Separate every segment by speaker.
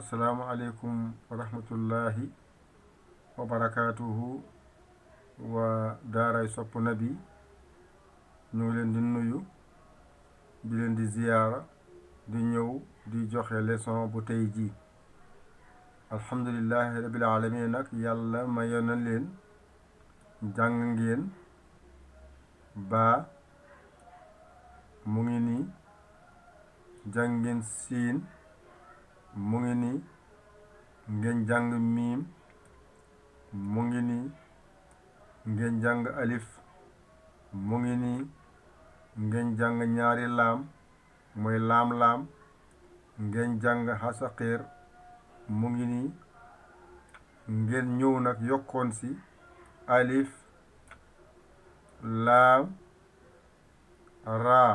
Speaker 1: assalaamu aleykum wa rahmatullahi wa barakaatuhu wa daaray sopp nabi ñu ngi leen di nuyu di leen di ziyaara di ñëw di joxe leçon bu tey ji alhamdulillahi rabbil alamin nag yàlla mayoon na leen jàng ngeen baa mu ngi nii jàng ngeen siin mu ngi nii ngeen jàng miim mu ngi nii ngeen jàng alif mu ngi nii ngeen jàng ñaari laam mooy laam-laam ngeen jàng xasaqeer mu ngi nii ngeen ñëw nag yokkoon ci alif laam raa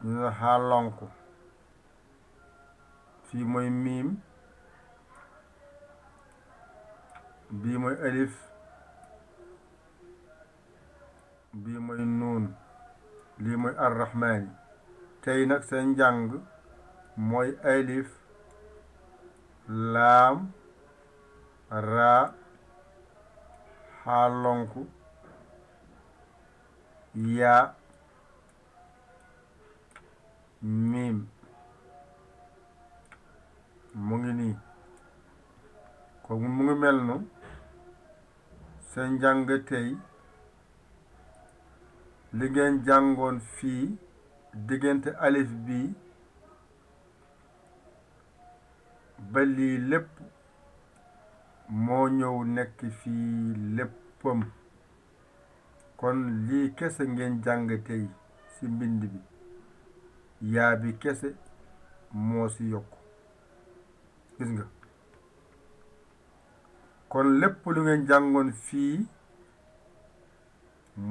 Speaker 1: ñu ne xaalonk fii mooy miim bii mooy alif bii mooy nuun lii mooy arrahmaani tey nag seen njàng mooy alif laam raa xaalonk yaa miim mu ngi nii ko mu ngi mel nu seen njàng tey li ngeen jàngoon fii diggante alif bi ba lii lépp moo ñëw nekk fii léppam kon lii kese ngeen jàng tey ci mbind bi yaa bi kese moo ci yokk gis nga kon lépp lu ngeen jàngoon fii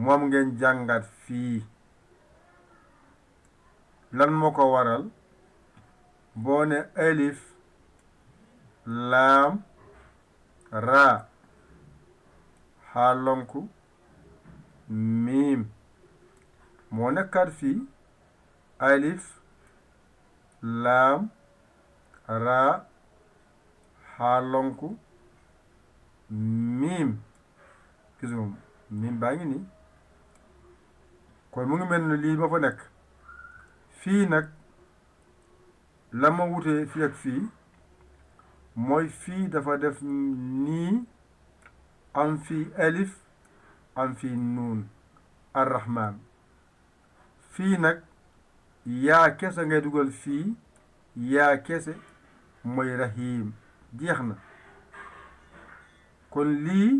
Speaker 1: moom ngeen jàngaat fii lan moo ko waral boo ne alif laam raa xaalonku miim moo nekkaat fii alif laam raa xaalonku miim gis nga miim baa ngi nii kon mu ngi mel ni lii ba fa nekk fii nag la ma wutee fii ak fii mooy fii dafa def nii am fii alif am fii nuun arrahman fii nag yaa kese ngay dugal fii yaa kese mooy rahim jeex na kon lii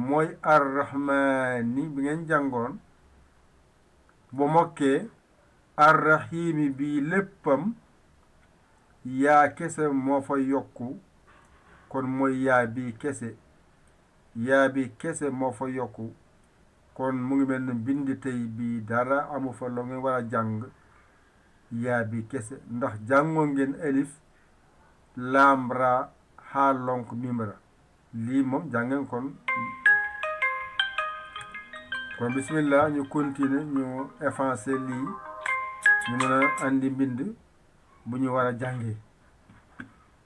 Speaker 1: mooy arrahmaani bi ngeen jàngoon bu mokkee arrahimi bii léppam yaa kese moo fa yokku kon mooy yaa bi kese moo fa yokku kon mu ngi mel ne bind tey bii dara amu fa loo ngeen war a jàng yaa bi kese ndax jàngoo ngeen alif laam ra xaa lonk mim ra lii moom jàngeen kon bismillah ñu continuer ñu effacer lii ñu mën a andi mbind bu ñu war a jàngee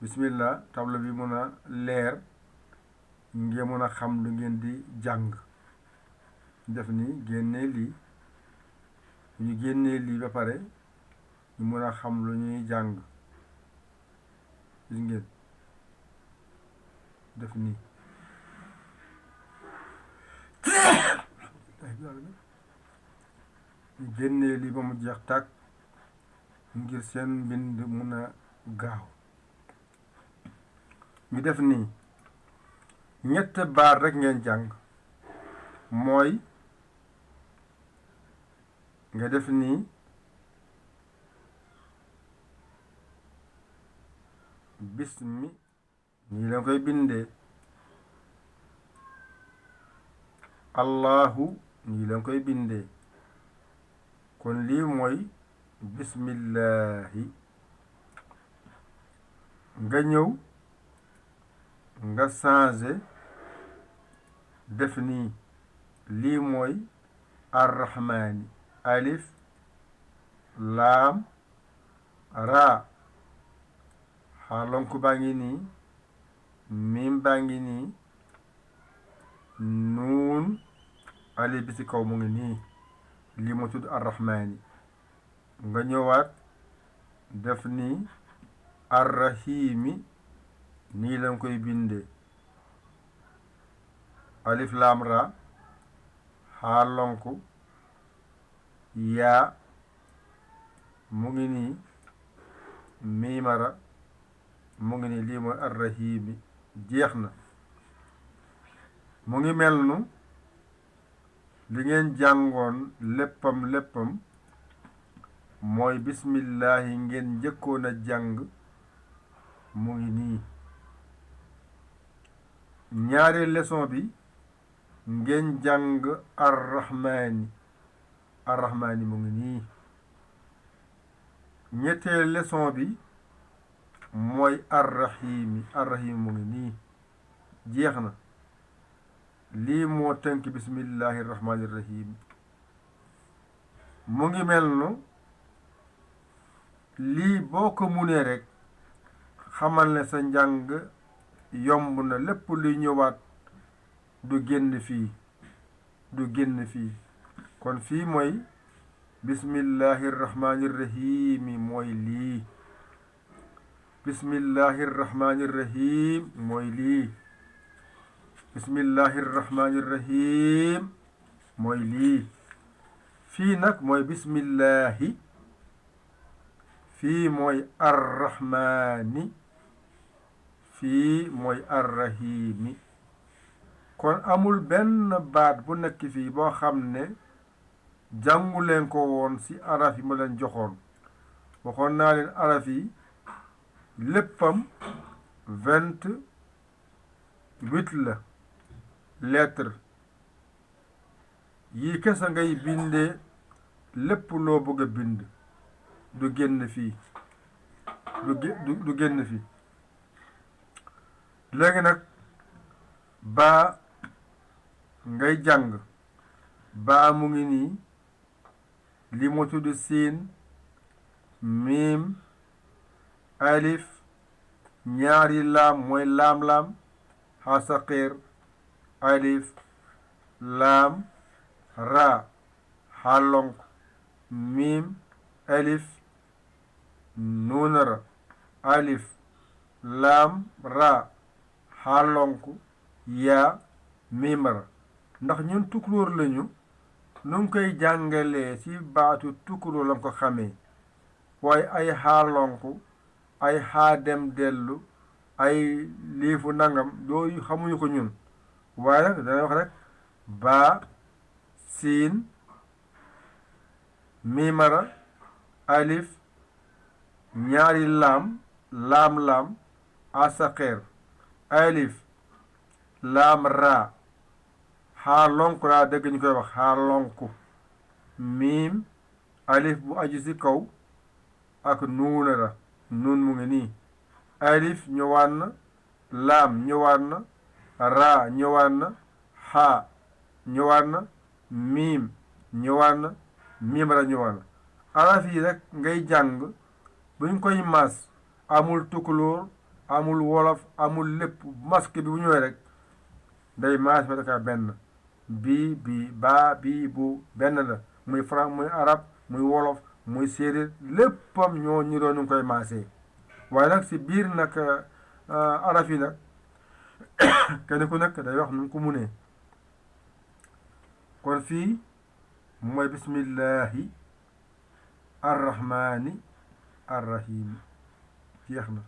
Speaker 1: bismillah tableau bi mën a leer ngeen mën a xam lu ngeen di jàng def ni génnee lii ñu génnee lii ba pare ñu mën a xam lu ñuy jàng gis ngeen def nii ñu génnee lii ba mu jeex tàkk ngir seen mbind mun a gaaw ñu def nii ñett baat rekk ngeen jàng mooy nga def nii bismi nii la koy bindee allahu nii la koy bindee kon lii mooy bismillahi nga ñëw nga changé def nii lii mooy arrahmaani alif laam raa xaalonku baa ngi nii miim baa ngi nii nuun alif bi ci kaw mu ngi nii lii moo tudd arrahmaani nga ñëwaat def nii arrahimi nii lañ koy bindee alif laam ra xaalonku yaa mu ngi nii miimara mu ngi nii lii mooy arrahimi jeex na mu ngi mel nu li ngeen jàngoon léppam mooy bismillahi ngeen njëkkoon a jàng mu ngi nii ñaari leçon bi ngeen jàng arrahmaani mu ngi nii ñetteel leçon bi mooy arrahimi mu ngi nii jeex na lii moo tënk bismillahi rahmaani rahim mu ngi mel nu lii boo ko munee rek xamal ne sa njàng yomb na lépp luy ñëwaat du génn fii kon fii mooy bismillahi rahmaani rahim mooy lii bismillahi rahmaani rahim mooy lii bismillahi rahmaani rahim mooy lii fii nag mooy bismillahi fii mooy arrahmaani fii mooy arrahimi kon amul benn baat bu nekk fii boo xam ne jàngu leen ko woon ci araf yi ma leen joxoon waxoon naa leen araf yi léppam 28 la lettre yii kese ngay bindee lépp loo bëgg a bind du génn fii du génn fii léegi nag baa ngay jàng baa mu ngi nii li mu tudd siin miim alif ñaari laam mooy laam-laam xasaqir alif laam raa xalonk miim alif nuunara alif laam raa xalonk yaa miimara ndax ñun tukulóor lañu nu ngi koy jàngalee ci baatu tukulóor lañ ko xamee waaye ay xaalonk ay xaadem dellu ay liifu nangam yooyu xamuñu ko ñun waaye nag dana wax rek baa siin miimara alif ñaari laam asaqeer alif laam raa xaalonk laa dégg ñu koy wax xaalonk miim alif bu aju ci kaw ak nuunara nuun mu ngi nii alif ñëwaat na laam ñëwaat na raa ñëwaat na xaa ñëwaat na miim ñëwaat na miimara ñëwaat na araf yi rek ngay jàng buñ koy mas amul tukulóor amul wolof amul lépp masque bi bu ñëwee rek day maas ba daka benn bii baa bii bu benn la muy franc muy arab muy wolof muy séeréer léppam ñoo ñiroo nu ngi koy maasee waaye nag si biir nag araf yi nag kenn ku nekk day wax nu mu ko munee kon fii mooy bismillahi arrahmani arrahim jeex na